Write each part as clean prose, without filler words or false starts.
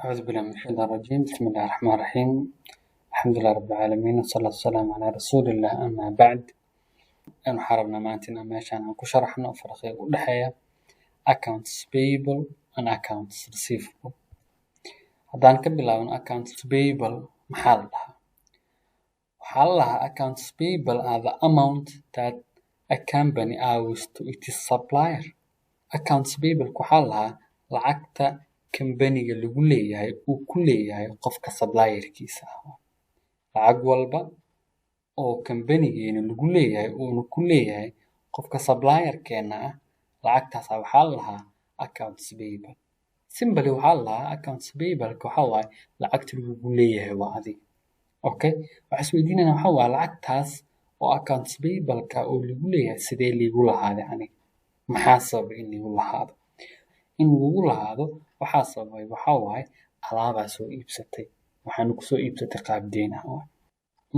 أعوذ بالله من الشيطان الرجيم. بسم الله الرحمن الرحيم. الحمد لله رب العالمين، والصلاة والسلام على رسول الله، أما بعد. Waxaan rabnaa maanta inaan meeshaan aan ku sharaxno farqiga u dhexeeya accounts payable and accounts receivable. Haddaan ka bilaabno accounts payable, maxaa la dhahaa? Waxaa la dhahaa accounts payable are the amount that a company owes to its supplier. Accounts payable waxaa la dhahaa lacagta kambaniga lagu leeyahay, uu ku leeyahay qofka supplierkiisa ah. Lacag walba oo kambanigeena lagu leeyahay, uuna ku leeyahay qofka supplierkeena ah, lacagtaas waxaa la dhahaa accounts payable. Simply, waxaa la dhahaa accounts payable waxaa waaye lacagta lagugu leeyahay waa adiga. Okay, waxaa isweydiinayna waxaa waaye, lacagtaas oo accounts payable-ka oo lagu leeyahay sidee liigu lahaaday aniga? Maxaa sababay in liigu lahaado? In lagugu lahaado waxaa sababay waxaa waaye alaabaa soo iibsatay, waxaana kusoo iibsatay qaab deyn ah waaye.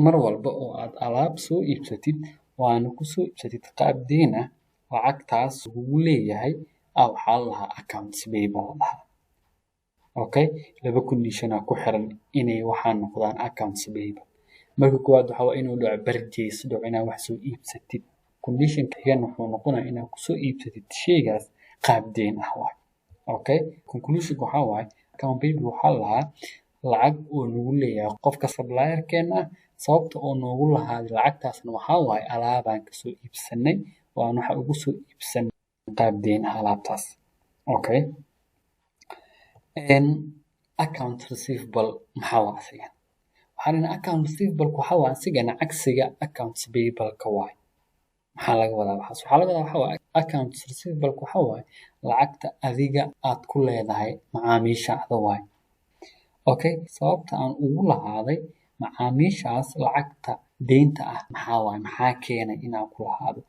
Mar walba oo aad alaab soo iibsatid, waana kusoo iibsatid qaab deyn ah, lacagtaas lagugu leeyahay waxaa la dhahaa accounts payable la dhahaa. Okay, laba condition aa ku xiran inay waxaan noqdaan accounts payable. Marka koowaad waxaa waaye inuu dhaco purchase, dhaco inaad wax soo iibsatid. Conditionka xigana wuxuu noqonayaa inaad kusoo iibsatid sheygaas qaab deyn ah waaye. Okay, conclusionka waxaa waaye account payable waxaa la dhahaa lacag oo nagu leeyahay qofka supplierkeena ah. Sababta oo noogu lahaaday lacagtaasna waxaa waaye alaabaan kasoo iibsanay, waan waxa ugu soo iibsanay qaab deyn ah alaabtaas. Okay, account receivable maxaa waa asigan? Waxaan dhahnay account receivable waxaa waaye asigana cagsiga accounts payable-ka waaye. Maxaa laga wadaa waxaas? Waxaa laga wadaa waxaa waaye accounts receivable waxaa waaye lacagta adiga aad ku leedahay macaamiishaada waaye. Okay, sababta aan ugu lahaaday macaamiishaas lacagta deynta ah maxaa waaye? Maxaa keenay inaan ku lahaado?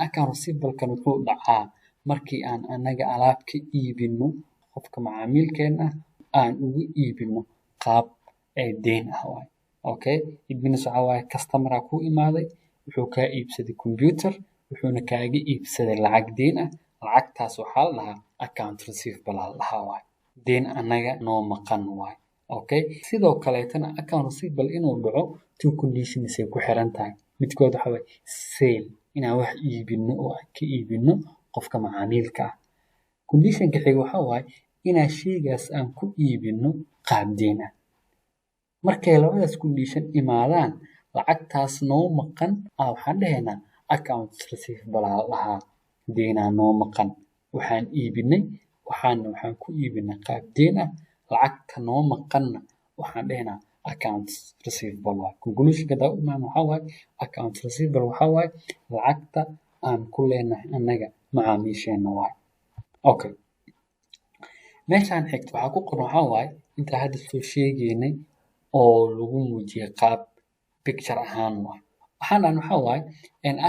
Account receivable-kan wuxuu dhacaa markii aan anaga alaab ka iibino qofka macaamilkeena ah, aan ugu iibino qaab deyn ah waaye. Okay, it means waxaa waaye customer aa kuu imaaday, wuxuu kaa iibsaday computer, wuxuuna kaaga iibsaday lacag deyn ah. Lacagtaas waxaa la dhahaa account receivable aa la dhahaa waaye, deyn anaga noo maqan waaye. Okay, sidoo kaleetana account receivable inuu dhaco two conditions ay ku xiran tahay. Midkood waxaa waaye sale, inaan wax iibino oo aan ka iibino qofka macaamilka ah. Conditionka xiga waxaa waaye inaan sheygaas aan ku iibino qaab deyn ah. Markay labadaas condition imaadaan, lacagtaas noo maqan waxaan dhahaynaa account receivable aa la dhahaa, deynaa noo maqan. Waxaan iibinay, waxaana waxaan ku iibinay qaab deyn ah, lacagta noo maqanna waxaan dhahaynaa account receivable waaye. Conclusionka haddaan u imaano waxaa waaye account receivable waxaa waaye lacagta aan ku leenahay annaga macaamiisheena waaye. Okay, meeshaan xigta waxaa ku qoran waxaa waaye intaa hadda soo sheegaynay oo lagu muujiyay qaab picture ahaan waaye. Waxaan dhahnay waxaa waaye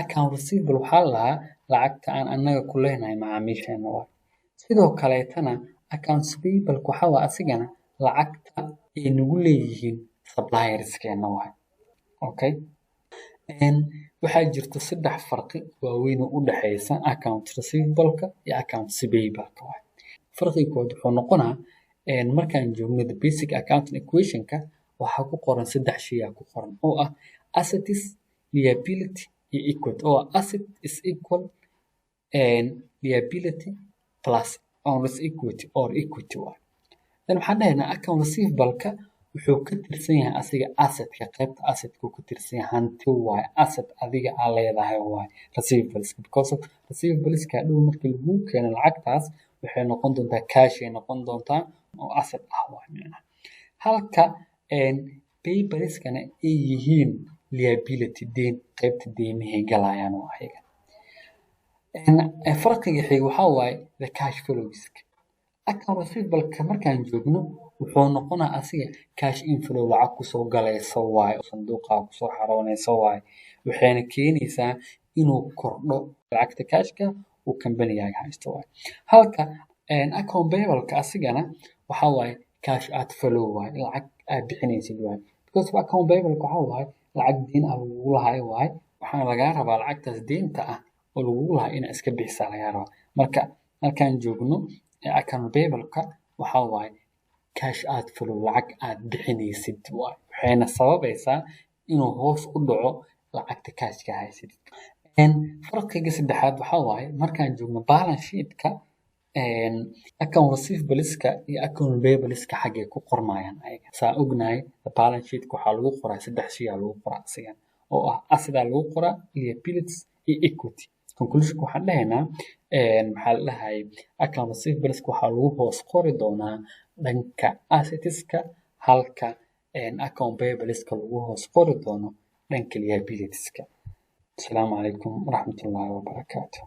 account receivable waxaa la dhahaa lacagta aan annaga ku leenahay macaamiisheena waaye. Sidoo kaleetana accounts payable waxaa waaye asigana lacagta ay nagu leeyihiin supplierskeena waaye. Okay, waxaa jirta saddex farqi waaweyn oo u dhexeysa account receivable-ka iyo accounts payable-ka waaye. Farqiga koowaad wuxuu noqonaa, markaan joogno the basic accounting equation-ka, waxaa ku qoran saddex shay aa ku qoran oo ah assets, liability iyo equity, oo ah asset is equal liability plus owners equity or equity waaye. Then waxaan dhahaynaa account receivable-ka wuxuu ka tirsan yahay asiga assetka, qaybta assetka uu ka tirsan yahay, hanti waaye, asset adiga aa leedahay waaye receivables, because of receivables-ka hadhow markii laguu keeno lacagtaas waxay noqon doontaa cash ay noqon doontaa oo asset ah waaye micnaha. Halka payables-kana ay yihiin liability, deyn, qaybta deymahay galayaan waa ayaga. Farqiga xiga waxaa waaye the cash flows. Account receivable-ka markaan joogno wuxuu noqonaa asiga cash inflow, lacag kusoo galayso waaye, sanduuqa kusoo xaroonayso waaye, waxayna keenaysaa inuu kordho lacagta cashka uu kambanigaaga haysto waaye. Halka account payable-ka asigana waxaa waaye cash outflow waaye, lacag aad bixinaysid waaye, because account payable-ka waxaa waaye lacag deyn ah lagugu lahayo waaye. Waxaana lagaa rabaa lacagtaas deynta ah oo lagugu lahaa inaad iska bixisaa lagaa rabaa. Marka markaan joogno account payable-ka waxaa waaye Cash outflow, lacag aad bixinaysid waay, waxayna sababaysaa inuu hoos u dhaco lacagta cashka haysatid. Farqiga saddexaad waxaa waaye, markaan joogno balance sheet-ka, account receivables-ka iyo account payables-ka xaggee ku qormayaan ayaga? Saa ognahay, balance sheet-ka waxaa lagu qoraa saddex shay aa lagu qoraa asigan, oo ah asset aa lagu qoraa, liabilities iyo equity. Conclusion waxaan dhahaynaa, maxaa la dhahay, account receivables-ka waxaa lagu hoos qori doonaa dhanka assets-ka, halka account payables-ka lagu hoos qori doono dhanka liabilities-ka. Asalaamu calaykum waraxmatullaahi wabarakaatu.